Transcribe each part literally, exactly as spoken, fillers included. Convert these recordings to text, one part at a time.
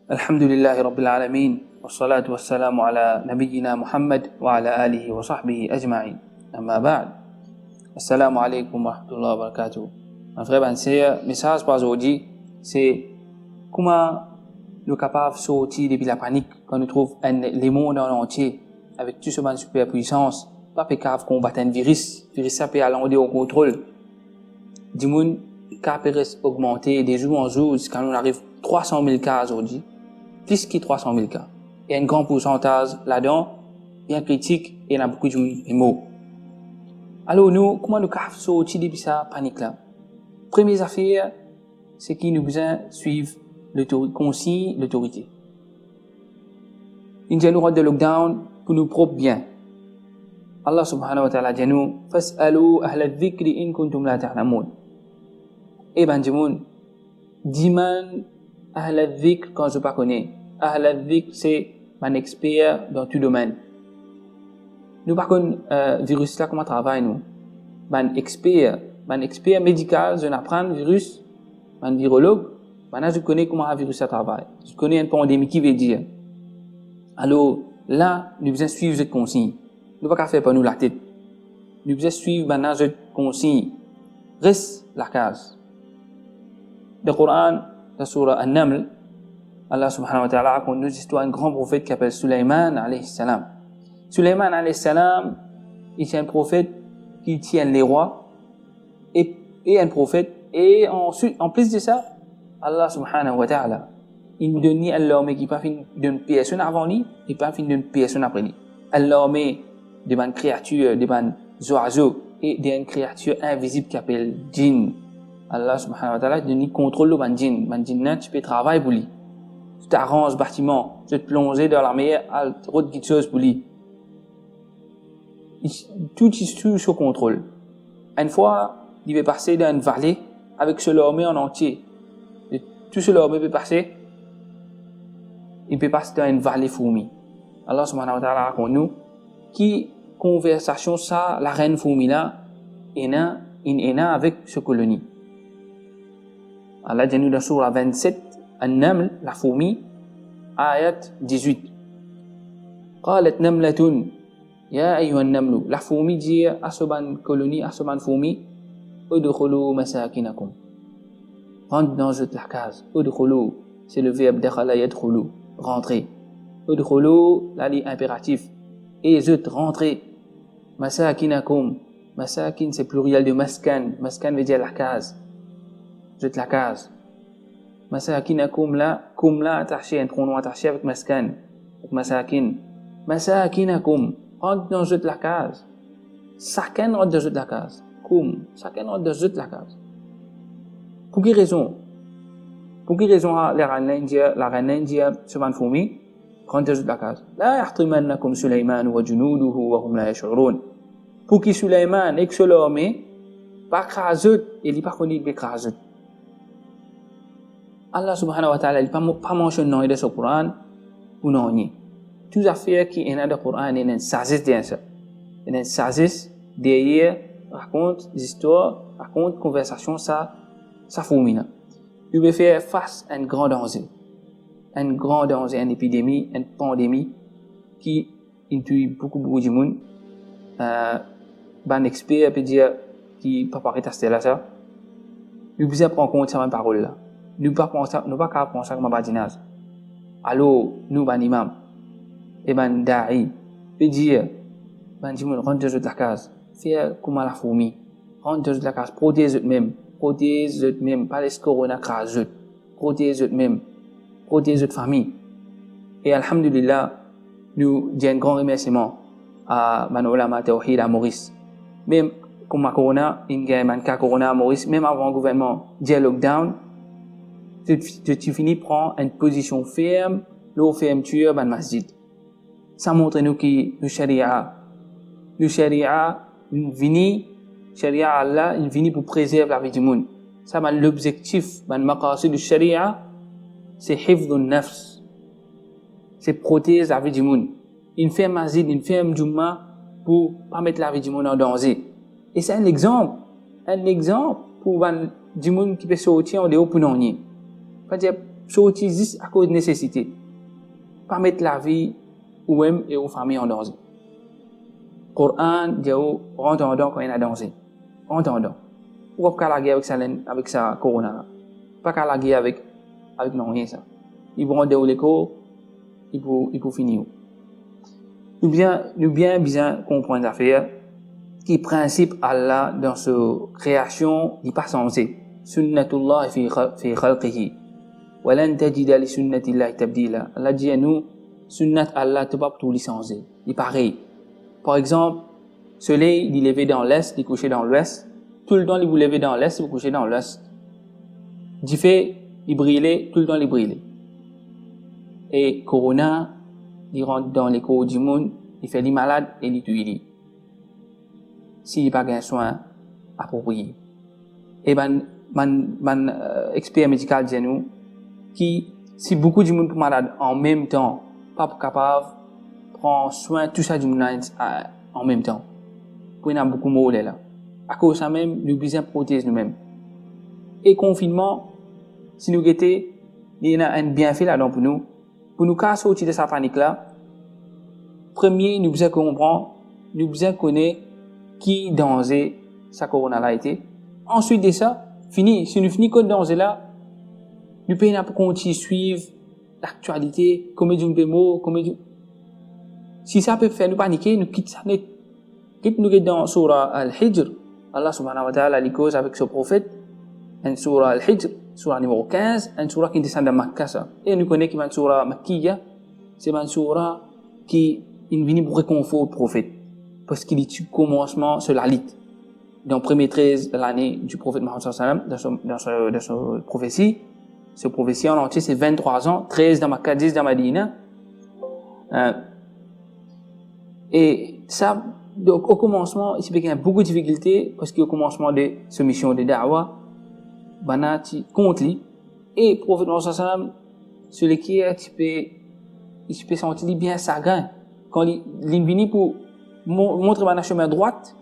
Alhamdulillahi Rabbil Alamin, wassalatu wassalamu ala nabiyyina Muhammad wa ala alihi wa sahbihi ajma'in. Amma ba'd. Assalamu alaikum wa rahmatullahi wa barakatuh. Bann frer, bann ser, mesaz pou azordi, se kouma nou kapav sorti depi lapanik kan nou trouv enn lemond an antie avek tou so bann siperpwisans pa pe kav konbat enn viris. Viris sa pe al andeor kontrol. Dimoun ka pe res ogmante de zour an zour ziska nou ariv trwa san mil ka azordi, plis ki trwa san mil ka. E enn gran poursantaz ladan bien kritik e ena boukou dimoun pe mor. Alor nou, kouma nou kav sorti depi sa panik la? Premie zafer, se ki nou bizin swiv lotori-, konsign lotorite. Inn dir nou rant dan lockdown pou nou prop bien. Allah subhanahu wa ta'ala dir nou, "Fas'alu ahla dhikri in kuntum la ta'lamun." E bann dimoun, dimann ahla dhikr kan zot pa kone. Ahla dhikr se bann exper dan tou domenn. Nou pa konn, eh, viris la kouma travay nou. Bann exper, bann exper medikal, zot aprann viris, bann virolog, bann la zot kone kouma viris la travay. Zot kone enn pandemi ki vedir. Alor, la, nou bizin swiv zot konsign. Nou pa kav fer par nou latet. Nou bizin swiv bann la zot konsign. Res lakaz. Dan Koran, dan soura An-Naml, Allah subhanahu wa ta'ala rakont nou zistwar enn gran profet ki apel Sulayman alayhis salam. Sulayman alayhis salam, li ti enn profet ki ti enn lerwa, e, e enn profet, e answit, anplis de sa, Allah subhanahu wa ta'ala, inn donn li enn larme ki pa finn donn personn avan li, e pa finn donn personn apre li. Enn larme de bann kreatir, de bann zwazo, e de enn kreatir invizib ki apel djinn. Allah subhanahu wa ta'ala donn li kontrol lor bann djinn. Bann djinn la ti pe travay pou li. Zot aranz batiman, zot plonze dan lamer, al rod kiksoz pou li. Li, tou ti sou so kontrol. Enn fwa, li pe pase dan enn vale avek so larme an antie. E tou so larme pe pase, li pe pas dan enn vale fourmi. Allah subhanahu wa ta'ala rakont nou ki konversasion sa larenn fourmi la ena, inn ena avek so koloni. Allah dir nou dan soura vennset, An-Naml, lafourmi, ayat dizwit. Qalat namlatun, ya ayyuhan namlu. Lafourmi dir a so bann koloni, a so bann fourmi, udkhulu masakinakum. Rant dan zot lakaz. Udkhulu, se le verb dakhala yadkhulu, rantre. Udkhulu, la li inperatif. E zot, rantre. Masakinakum. Masakin, se pliriel de maskan. Maskan vedir lakaz. Zot lakaz. Masakinakum la, kum la atase, enn pronon atase avek maskan, avek masakin. Masakinakum, rant dan zot lakaz. Sakenn rant dan zot lakaz. Kum, sakenn rant dan zot lakaz. Pou ki rezon? Pou ki rezon a, larenn la inn dir, larenn la inn dir so bann fourmi, rant dan zot lakaz. La yahtimannakum Sulayman wa junuduhu wa hum la yash'urun. Pou ki Sulayman ek so larme pa kraz zot, e li pa kone li pe kraz zot. Allah subhanahu wa ta'ala, li pa mo-, pa mansionn nanye dan so Koran pou nanye. Tou zafer ki ena dan Koran, ena enn sazes deryer sa. Ena enn sazes deryer rakont zistwar, rakont konversasion sa, sa fourmi la. Nou pe fer fas enn gran danze. Enn gran danze, enn epidemi, enn pandemi ki inn touy boukou, boukou dimoun. Eh, bann exper pe dir ki pa paret aster la sa. Nou bizin pran kont sa bann parol la. Nou pa pran sa, nou pa kav pran sa kouma badinaz. Alor, nou bann imam e bann da'i pe dir bann dimoun, rant dan zot lakaz, fer kouma lafourmi. Rant dan zot lakaz, protez zotmem, protez zotmem, pa les korona kraz zot. Protez zotmem, protez zot fami. E alhamdulillah, nou dir enn gran remersiman a bann oulama tawhid a Moris. Mem kouma korona, inn gagn bann ka korona a Moris, mem avan gouvernman dir lockdown, zot, zot ti fini pran enn pozision ferm lor fermtir bann masjid. Sa montre nou ki nou sharia, nou sharia, inn vini, sharia Allah, inn vini pou prezerv lavi dimoun. Sa bann lobzektif, bann maqasid sharia, se hifdhun nafs, se protez lavi dimoun. Inn ferm masjid, inn ferm juma pou pa met lavi dimoun an danze. E sa enn lexanp, enn lexanp pou bann dimoun ki pe sorti andeor pou nanye. Pa dir, Sorti zis akoz nesesite. Pa met lavi oumem e ou fami an danze. Koran dir ou rant andan kan ena danze. Rant andan. Ou pa kav lage avek sa lenn, avek sa korona la. Pa kav lage avek, avek nanye sa. Li pou rant dan ou lekor, li pou, li pou fini ou. Nou bien, nou bien bizin konpran zafer ki prinsip Allah dan so kreasion, li pa sanze. Sunnatullah fi kha-, fi khalqihi. Wa lan tajida li sunnatillahi tabdila. Allah dir nou, sunnat Allah, to pa pou trouv li sanze. Li parey. Par exanp, soley, li leve dan les, li kouse dan lwes. Toultan li pou leve dan les, li pou kouse dan lwes. Dife, li brile, toultan li brile. E korona, li rant dan lekor dimoun, li fer li malad e li touy li, si li pa gagn swin apropriye. E bann, bann, bann, eh, exper medikal dir nou ki si boukou dimoun pou malad an mem tan, pa pou kapav pran swin tou sa dimoun la, eh, an mem tan. Pou ena boukou mor lerla. Akoz samem, nou bizin protez noumem. E konfinnman, si nou gete, li ena enn bienfe ladan pou nou. Pou nou kav sorti de sa panik la, premie, nou bizin konpran, nou bizin kone ki danze sa korona la ete. Answit de sa, fini, si nou fini konn danze la, nou pena pou kontign swiv laktialite, konbien dimoun pe mor, konbien di-, si sa pe fer nou panike, nou kit sa net. Get nou get dan soura Al-Hijr, Allah Subhanahu wa Ta'ala li koz avek so profet, enn soura Al-Hijr, soura nimero kinz, enn soura ki desann dan Makka sa. E nou kone ki bann soura Makkiya, se bann soura ki inn vini pou rekonfort profet, parski li ti komansman so lalit. Dan premie trez lane di profet Muhammad sallallahu alayhi wa sallam, dan so, dan so, dan so profesi, so profesi an antie se venntrwa an, trez dan Makka, dis dan Madina. Eh, e sa, donk, o komansman, ti pe gagn boukou difikilte, parski o komansman de so mision de da'wa, bann la ti kont li, e profet Muhammad sallallahu alayhi wa sallam, so leker ti pe, li ti pe santi li bien sagrin. Kan li, li vini pou mo-, montre bann la sime drwat,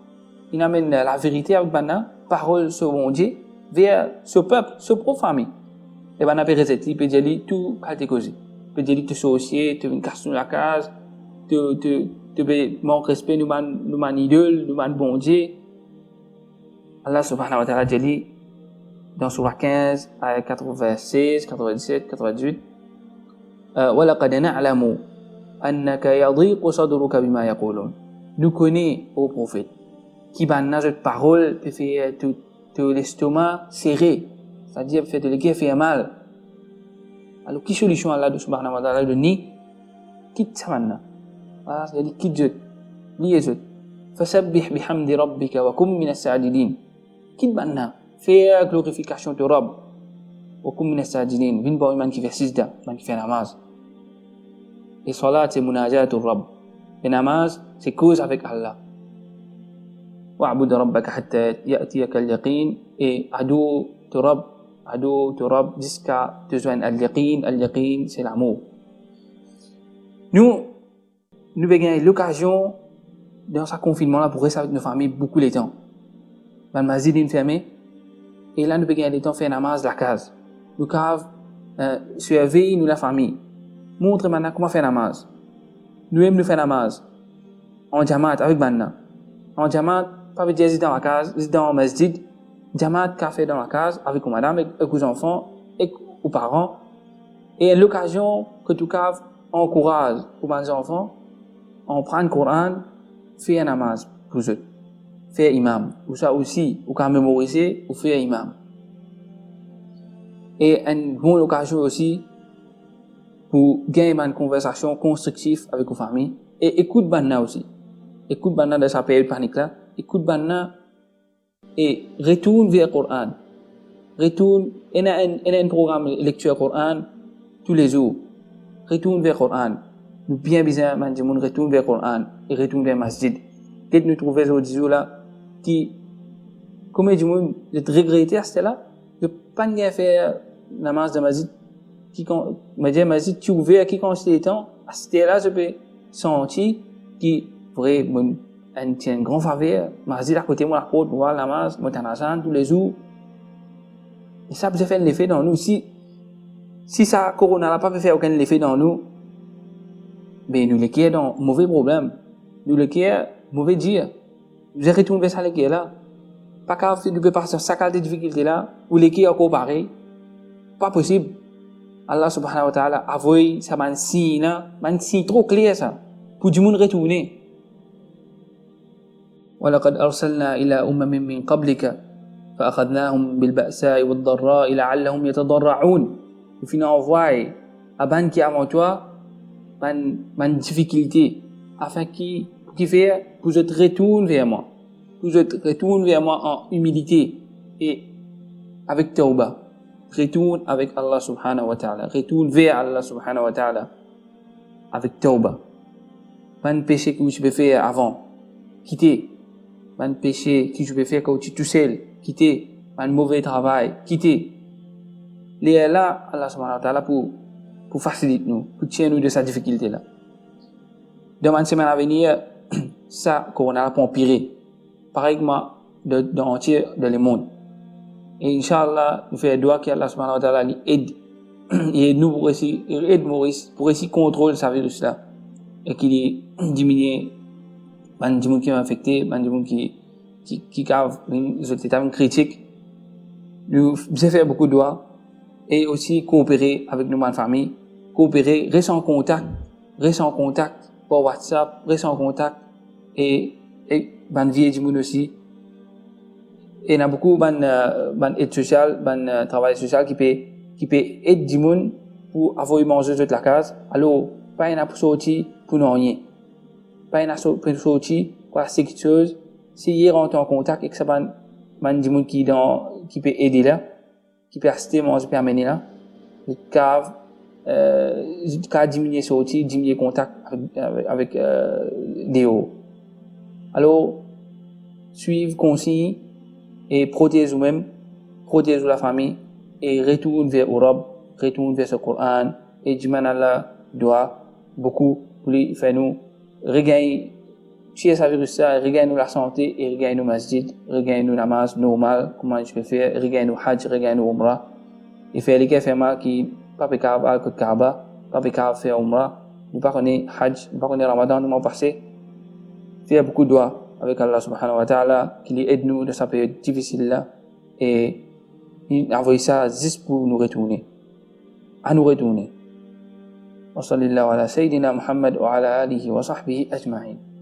li amenn laverite avek bann la, parol so Bondie, ver so pep, so prop fami. E bann la pe rezet li, pe dir li tou kalite koze. Pe dir li to sorsie, to vinn kas nou lakaz, to, to, to pe mank respe nou bann, nou bann idol, nou bann bondie. Allah Subhanahu wa Ta'ala dir li dan soura kinz, ayat katrovin-sez, katrovin-diset, katrovin-dizuit, eh, "Wa laqad na'lamu annaka yadhiqu sadruka bima yaqulun." Nou kone, o profet, ki bann la zot parol pe fer to, to lestoma sere, setadir pe fer to leker fer mal. Alor, ki solision Allah Subhanahu wa Ta'ala donn li? Kit sa bann la. Ah, li kit zot, bliye zot. "Fasabbih bihamdi rabbika wa kum minas sajidin." Kit bann la, fer glorifikasion to Rabb. "Wa kum minas sajidin", vinn parmi bann ki fer sijda, bann ki fer namaz. E salat se munajat to Rabb. E namaz se koz avek Allah. "Wa'bud rabbaka hatta ya'tiyakal yaqin", e ador to Rabb, ador to Rabb ziska to zwenn al-yaqin, al-yaqin se lamor. Nou, nou pe gagn lokazion dan sa konfinnman la pou res avek nou fami boukou letan. Bann masjid inn ferme, e la nou pe gagn letan fer namaz lakaz. Nou kav, eh, sirvey nou lafami. Montre bann la kouma fer namaz. Noumem nou fer namaz an jamaat avek bann la. An jamaat, pa vedir zis dan lakaz, zis dan masjid. Jamaat kav fer dan lakaz avek ou madam, ek, ek ou zanfan, ek ou paran. E enn lokazion kot ou kav ankouraz ou bann zanfan, aprann Koran, fer namaz pou zot, fer imam. Ou sa osi, ou kav memorize, ou fer imam. E enn bon lokazion osi pou gagn bann konversasion konstriktif avek ou fami, e ekout bann la osi. Ekout bann la dan sa period panik la, ekout bann la e retourn ver Koran. Retourn, ena enn, ena enn program lektir Koran toulezour. Retourn ver Koran. Nou bien bizin bann dimoun retourn ver Koran e retourn ver masjid. Get nou trouve zordi zour la ki, konbien dimoun zot regrete aster la, zot pa'nn gagn fer namaz dan masjid, ki kan, mo dir masjid ti ouver ki kantite letan, aster la zot pe santi ki vre, mo, enn, ti enn gran faver, masjid akote mo laport, mo al namaz, mo tann azan toulezour. E sa bizin fer enn lefe dan nou. Si Si sa korona la pa pe fer okenn lefe dan nou, be nou leker dan move problem, nou leker move dir. Nou bizin retourn ver sa leker la. Pa kav, nou pe pas sa kalite difikilte la, ou leker ankor parey. Pa posib. Allah subhanahu wa ta'ala avoy sa bann sign la, bann sign tro kler sa, pou dimoun retourne. ولقد أرسلنا إلى أمم من قبلك فأخذناهم بالبأساء والضراء لعلهم يتضرعون. Nou finn anvway a bann ki avan twa bann, bann difikilte, afin ki, pou ki fer, pou zot retourn ver mwa, pou zot retourn ver mwa an imilite e avek tawba. Retourn avek Allah subhanahu wa ta'ala, retourn ver Allah subhanahu wa ta'ala avek tawba. Bann pese ki ou ti pe fer avan, kite. Bann pese ki ou ti pe fer kan ou ti tousel, kite. Bann move travay, kite. Lerla Allah subhanahu wa ta'ala pou, pou fasilit nou, pou tir nou de sa difikilte la. Dan bann semenn avenir, sa korona la pou anpire. Parey kouma dan, dan antie dan lemond. E inshallah, nou fer dwa ki Allah subhanahu wa ta'ala li ed, li ed nou pou resi, li ed Moris pou resi kontrol sa viris la. E ki li diminie bann dimoun ki infekte, bann dimoun ki, ki, ki kav, zot leta vinn kritik. Nou bizin fer boukou dwa e osi koopere avek nou bann fami, koopere, res an kontak, res an kontak par WhatsApp, res an kontak e, e bann vie dimoun osi. Ena boukou bann, eh, bann ed sosial, bann, eh, travayer sosial ki pe, ki pe ed dimoun pou avoy manze zot lakaz. Alor, pa ena pou sorti pou nanye. Pa ena so-, pou sorti pou aste kiksoz. Seye rant an kontak ek sa bann, bann dimoun ki dan, ki pe ede la, ki pe aste manze, pe amene la, li kav, eh, li kav diminie sorti, diminie kontak avek, avek, avek, eh, deor. Alor, swiv konsign e protez oumem, protez ou lafami, e retourn ver ou Rabb, retourn ver so Koran, e dimann Allah dwa boukou pou li fer nou regagn, tir sa viris la, regagn nou lasante e regagn nou masjid, regagn nou namaz normal, kouma nou ti pe fer, regagn nou haj, regagn nou oumra. E fer leker fermal ki pa pe kav al kot Kaaba, pa pe kav fer oumra, nou pa kone haj, nou pa kone Ramadan nou mwa pase. Fer boukou dwa avek Allah subhanahu wa ta'ala ki li ed nou dan sa peryod difisil la, e li avoy sa zis pou nou retourne. Anou retourne. Wa sallallahu ala Sayyidina Muhammad wa ala alihi wa sahbihi ajma'in.